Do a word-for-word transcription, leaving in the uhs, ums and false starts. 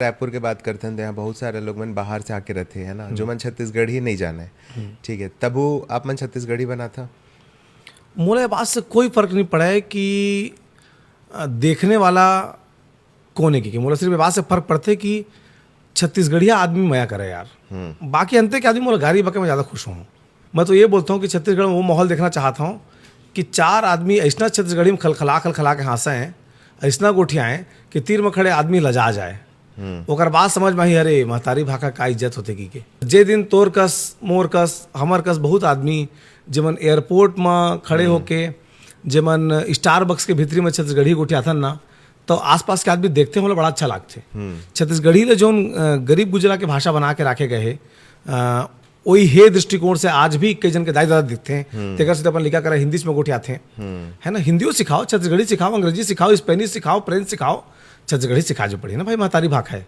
रायपुर के बात करथन, तो यहाँ बहुत सारे लोग मन बाहर से आके रहते हैं ना, जो मन छत्तीसगढ़ी नहीं जाने। ठीक है, तब वो आप मन छत्तीसगढ़ी बनाथा? मोला ये बात से कोई फर्क नहीं पड़ा है कि अ, देखने वाला कौन है, कि मोला सिर्फ ये बात से फर्क पड़थे कि छत्तीसगढ़िया आदमी मया करे यार। बाकी अंते के आदमी मोला गारी बके में ज़्यादा खुश हूँ। मैं तो ये बोलता हूँ कि छत्तीसगढ़ में वो माहौल देखना चाहता हूँ कि चार आदमी ऐसना छत्तीसगढ़ी में खलखला खलखला के हाँसे हैं, ऐसना गोठियाएं कि तीर में खड़े आदमी लजा जाए। ओकर बाद समझ में आही, अरे, महतारी भाखा का इज्जत होथे कि के। जे दिन तोर कस, मोर कस, हमर कस बहुत आदमी, जेमन एयरपोर्ट म खड़े होके, जेमन स्टारबक्स के भीतरी में छत्तीसगढ़ी गोठियाथन ना, तो आसपास के आदमी देखथे, हमला बड़ा अच्छा लागथे। छत्तीसगढ़ी ले जोन, अ, गरीब गुजरा के भाषा बना के राखे गए हे, अ, वही हे दृष्टिकोण से आज भी कई जन के दाई दादा दिखथे, तेकर से अपन लिखा करा हिंदी में गोठियाथे, है ना? हिंदियो सिखाओ, छत्तीसगढ़ी सिखाओ, अंग्रेजी सिखाओ, स्पेनिश सिखाओ, फ्रेंच सिखाओ, छत्तीसगढ़ी सिखा जो पड़ी ना भाई, महतारी भाखा है।